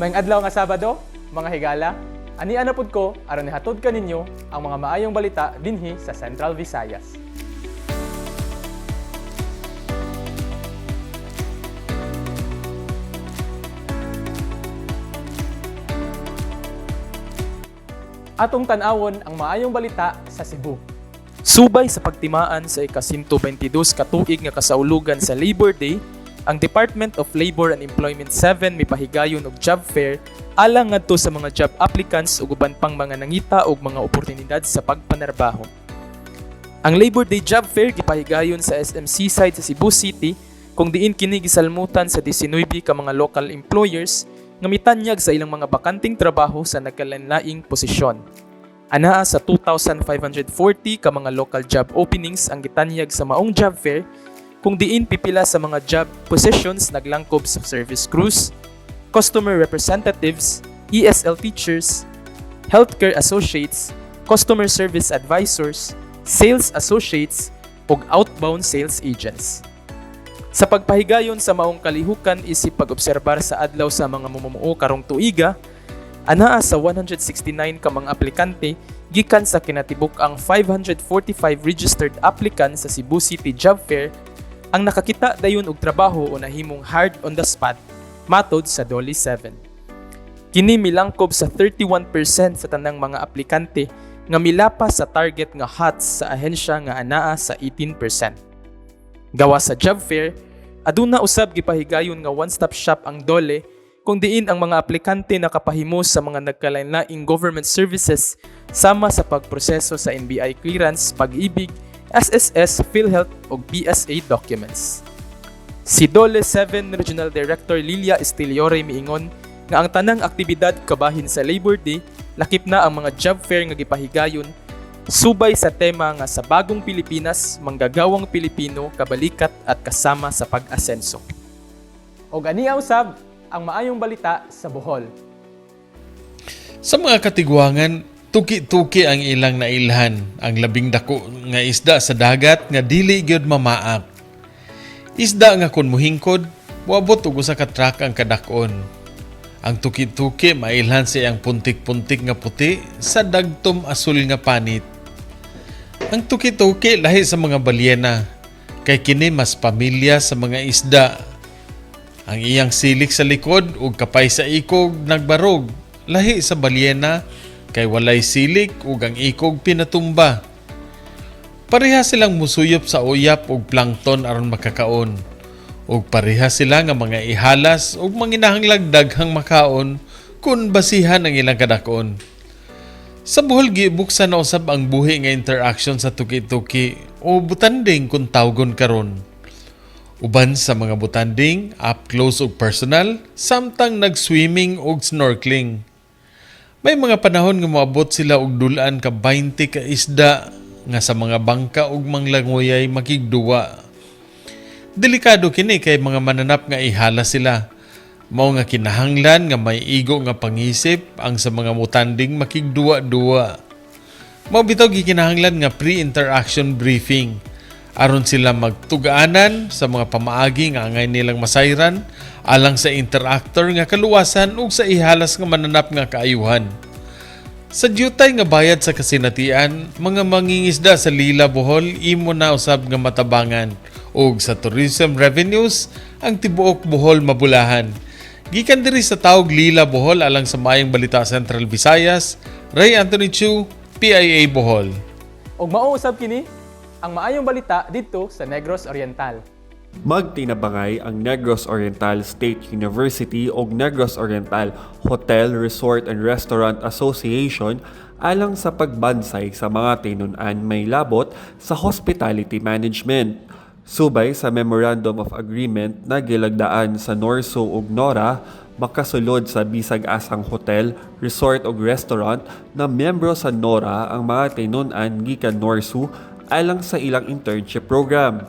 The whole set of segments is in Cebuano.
Maayong adlaw nga Sabado, mga higala, ania na pud ko aron ihatod kaninyo ang mga maayong balita dinhi sa Central Visayas. Atong tan-awon ang maayong balita sa Cebu. Subay sa pagtimaan sa ika-122 ka tuig nga kasaulugan sa Labor Day, ang Department of Labor and Employment 7 mipahigayon og job fair alang ngadto sa mga job applicants ug uban pang mga nangita og mga oportunidad sa pagpanarbaho. Ang Labor Day Job Fair gipahigayon sa SM Seaside sa Cebu City, kung diin kini gisalmutan sa 19 ka mga local employers nga mitanyag sa ilang mga bakanteng trabaho sa nagkalainlaing posisyon. Anaa sa 2,540 ka mga local job openings ang gitanyag sa maong job fair, kung diin pipila sa mga job positions naglangkob sa service crews, customer representatives, ESL teachers, healthcare associates, customer service advisors, sales associates, ug outbound sales agents. Sa pagpahigayon sa maong kalihukan isip pag-obserbar sa Adlaw sa mga Mamumuo karong tuiga, anaa sa 169 ka mga aplikante gikan sa kinatibuk-ang 545 registered applicants sa Cebu City Job Fair ang nakakita dayon og trabaho o nahimong hired on the spot, matod sa DOLE 7. Kini milangkob sa 31% sa tanang mga aplikante nga milapas sa target nga HOTS sa ahensya nga anaa sa 18%. Gawas sa job fair, aduna usab gipahigayon nga one-stop shop ang DOLE, kung diin ang mga aplikante nakapahimo sa mga nagkalain-laing government services sama sa pagproseso sa NBI clearance, Pag-IBIG, SSS, PhilHealth ug PSA documents. Si DOLE 7 Regional Director Lilia Estiliore miingon nga ang tanang aktibidad kabahin sa Labor Day, lakip na ang mga job fair nga gipahigayon subay sa tema nga "Sa Bagong Pilipinas, Manggagawang Pilipino, Kabalikat at Kasama sa Pag-asenso." Og ania usab ang maayong balita sa Bohol. Sa mga katigwangan, tuki-tuki ang ilang nailhan, ang labing dako nga isda sa dagat nga dili gyud mamaak. Isda nga kun muhingkod, moabot og usa ka truck ang kadak-on. Ang tuki-tuki mailhan sa iyang puntik-puntik nga puti sa dagtom asul nga panit. Ang tuki-tuki lahi sa mga balyena, kay kini mas pamilya sa mga isda. Ang iyang silik sa likod ug kapay sa ikog nagbarog, lahi sa balyena kay walay silik ug ang ikog pinatumba. Pareha silang musuyop sa uyap ug plankton aron makakaon. Ug pareha sila nga mga ihalas ug manginahanglag daghang makaon kun basihan ang ilang kadakon. Sa Bohol, gibuksan na usab ang buhi nga interaction sa tuki-tuki o butanding kung tawgon karon. Uban sa mga butanding, up close ug personal, samtang nag-swimming ug snorkeling. May mga panahon nga moabot sila og dulaan ka 20 ka isda nga sa mga bangka ug manglanguyay makigduwa. Delikado kini kay mga mananap nga ihala sila. Mao nga kinahanglan nga may igo nga pangisip ang sa mga mutanding makigduwa-duwa. Mao bitaw gikinahanglan nga pre-interaction briefing aron sila magtugaanan sa mga pamaagi nga angay nilang masayran alang sa interactor nga kaluwasan ug sa ihalas nga mananap nga kaayuhan. Sa dyutay nga bayad sa kasinatian, mga mangingisda sa Lila, Bohol, imo na usab nga matabangan ug sa tourism revenues ang tibuok Bohol mabulahan. Gikan diri sa Taog, Lila, Bohol, alang sa Maayong Balita Central Visayas, Ray Anthony Chu, PIA Bohol. Og mao usab kini ang maayong balita didto sa Negros Oriental. Magtinabangay ang Negros Oriental State University ug Negros Oriental Hotel, Resort and Restaurant Association alang sa pagbansay sa mga tinun-an may labot sa hospitality management. Subay sa Memorandum of Agreement na gilagdaan sa NORSU ug NORA, makasulod sa bisag asang hotel, resort ug restaurant na miyembro sa NORA ang mga tinun-an gikan NORSU alang sa ilang internship program.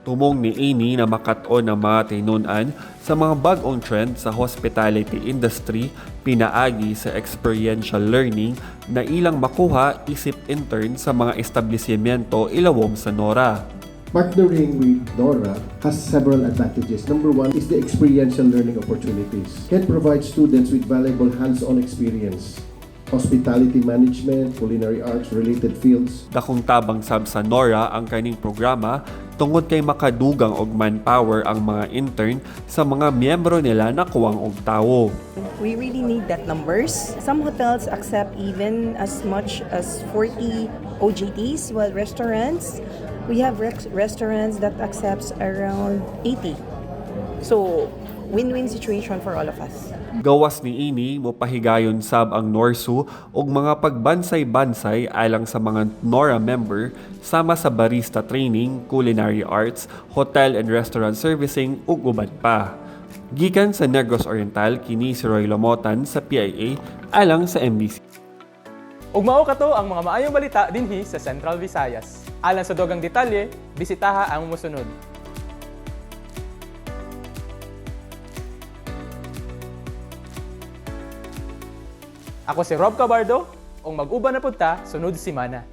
Tumong niini na makat-on ang mga tinun-an sa mga bag-ong trend sa hospitality industry pinaagi sa experiential learning na ilang makuha isip intern sa mga establishmento ilawom sa NORA. Partnering with NORA has several advantages. Number one is the experiential learning opportunities. Can provide students with valuable hands-on experience, hospitality management, culinary arts, related fields. Dakong tabang sab sa NORA ang kaning programa tungod kay makadugang og manpower ang mga intern sa mga miyembro nila na kuwang og tawo. We really need that numbers. Some hotels accept even as much as 40 OJTs, while restaurants, we have restaurants that accepts around 80. So, win-win situation for all of us. Gawas niini, mopahigayon sab ang NORSU og mga pagbansay-bansay alang sa mga NORA member sama sa barista training, culinary arts, hotel and restaurant servicing ug uban pa. Gikan sa Negros Oriental, kini si Roy Lomotan sa PIA alang sa MBC. Ug mao kato ang mga maayong balita dinhi sa Central Visayas. Alang sa dugang detalye, bisitaha ang mosunod. Ako si Rob Cabardo, ug mag-uban na pud ta sunod semana.